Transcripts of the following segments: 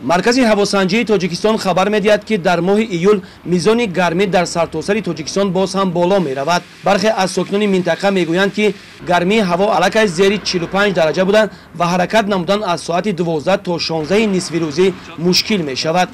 Маркази ҳавосанҷии Тоҷикистон хабар медиҳад, ки дар моҳи июл мизони гармӣ дар сартосари Тоҷикистон боз ҳам боло меравад. Бархе аз сокинони минтақа мегӯянд, ки гармии ҳаво аллакай зери 45 дараҷа буда ва ҳаракат намудан аз соати 12 то 16 нисфирӯзӣ мушкил мешавад.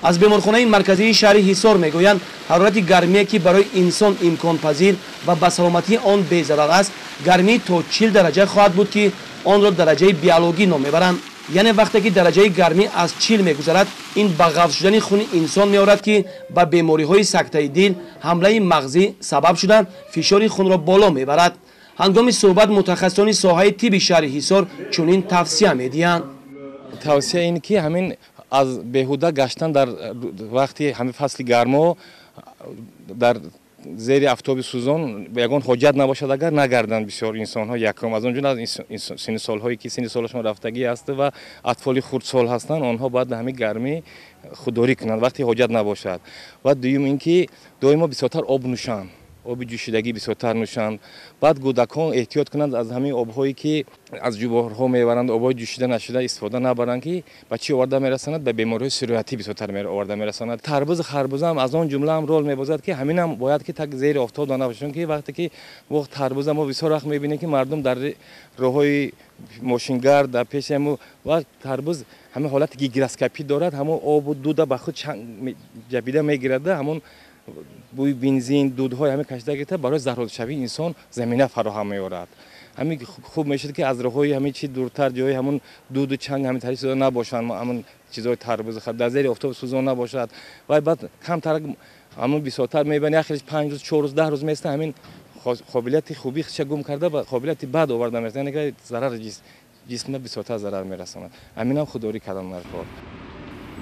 Аз беморхонаи марказии шаҳри Ҳисор мегӯянд, ҳарорати гармие, ки барои инсон имконпазир ва ба саломатии он безарар аст, гармӣ то 40 дараҷа хоҳад буд, ки онро дараҷаи биологӣ ном мебаранд. Яъне вақте ки дараҷаи гармӣ аз 40 мегузарад, ин ба ғафз шудани хуни инсон меорад, ки ба бемориҳои сактаи дил, ҳамлаи мағзӣ сабаб шуда, фишори хунро боло мебарад. Ҳангоми суҳбат мутахассисони соҳаи тибби шаҳри Ҳисор чунин тавсия медиҳанд. Тавсия ин ки ҳамин аз беҳуда гаштан дар вақти ҳамин фасли гармо дар зери афтоби сӯзон ягон ҳоҷат набошад, агар нагарданд бисёр инсонҳо. Якум, аз он ҷумла синни солҳое ки синни солашон рафтагӣ аст ва атфоли хурдсол ҳастанд, онҳо бояд дар ҳамин гармӣ худдорӣ кунанд вақте ҳоҷат набошад. Ва дуюм ин ки доимо бисёртар об нӯшанд, оби ҷӯшидагӣ бисёртар нӯшанд. Баъд кӯдакон эҳтиёт кунанд аз ҳамин обҳое ки аз ҷуборҳо мебаранд, обҳои ҷӯшида нашуда истифода набаранд, ки ба чӣ оварда мерасонад? Ба бемориҳои сироятӣ бисёртар оварда мерасонад. Тарбузу харбуза ҳам аз он ҷумла ҳам рол мебозад, ки ҳаминам бояд ки так зери офтоб набошад, чунки вақте ки вақт тарбуза мо бисёр вақт мебинем, ки мардум дар роҳҳои мошингард дар пеши ҳамун вақт тарбуз ҳамин ҳолати гигроскопӣ дорад, ҳамон обу дуда ба худ ҷабида мегирада, ҳамон бӯи бензин, дудҳои ҳамин кашида гирифта барои заҳролудшавии инсон замина фароҳам меорад. Ҳамин хуб мешуд, ки аз роҳҳои ҳамин чи дуртар, ҷои ҳамун дуду чанг ҳамин тари чизо набошанд, ҳамун чизҳои тарбуз дар зери офтоб сӯзон набошад. Ва баъд камтар ҳамун бисёртар мебинед, як хелеш 5 рӯз, 4 рӯз, 10 рӯз места, ҳамин қобилияти хубии худша гум карда ба қобилияти бад оварда мерасонад, яъне зарар ҷисмна бисёртар зарар мерасонад. Ҳаминам худдорӣ кардан дар кор.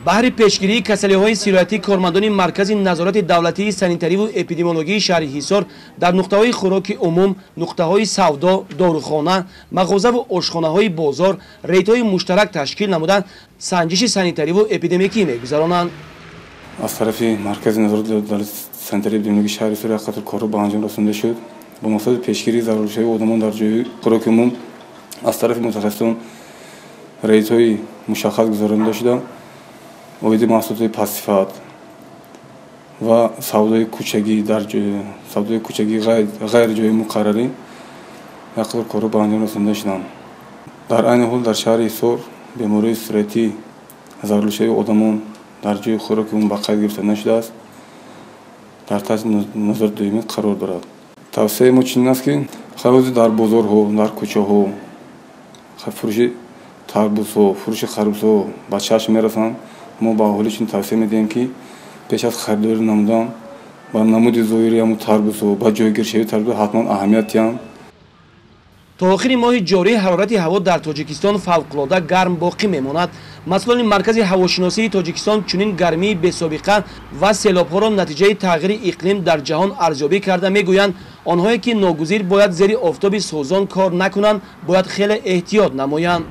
Баҳри пешгирии касалиҳои сироятӣ кормандони Маркази назорати давлатии санитариву эпидемиологии шаҳри Ҳисор дар нуқтаҳои хӯроки умум, нуқтаҳои савдо, дорухона, мағозаву ошхонаҳои бозор рейдҳои муштарак ташкил намуда, санҷиши санитариву эпидемикӣ мегузаронанд. Аз тарафи Маркази назорати давлатии санитарии эпидемиологии шаҳри Ҳисор як қатор корҳо ба анҷом расонда шуд. Бо мақсади пешгирии заҳролудшавии одамон дар ҷои хӯроки умум аз тарафи мутахассисон рейдҳои мушаххас гузаронида шуда, оиди маҳсулоти пастсифат ва савдои кӯчагӣ дар савдои кӯчагӣ ғайри ҷои муқаррарӣ як қатор корҳо ба анҷом расонда шуданд. Дар айни ҳол дар шаҳри Ҳисор бемории сироятӣ заҳролудшавии одамон дар ҷои хӯроки умум ба қайд гирифта нашудааст, дар таҳти назорати доимӣ қарор дорад. Тавсияи мо чунин аст, ки ҳозир дар бозорҳо, дар кӯчаҳо фурӯши тарбузҳо, фурӯши харбузҳо ба чашм мерасанд. Мо ба аҳолӣ чунин тавсия медиҳем, ки пеш аз харидорӣ намудан ба намуди зоҳири ҳамун тарбузҳо, ба ҷойгиршавии тарбузҳо ҳатман аҳамият диҳанд. То охири моҳи ҷорӣ ҳарорати ҳаво дар Тоҷикистон фавқулода гарм боқӣ мемонад. Масъулони Маркази ҳавошиносии Тоҷикистон чунин гармии бесобиқа ва селобҳоро натиҷаи тағйири иқлим дар ҷаҳон арзёбӣ карда мегӯянд, онҳое ки ногузир бояд зери офтоби сӯзон кор накунанд, бояд хеле эҳтиёт намоянд.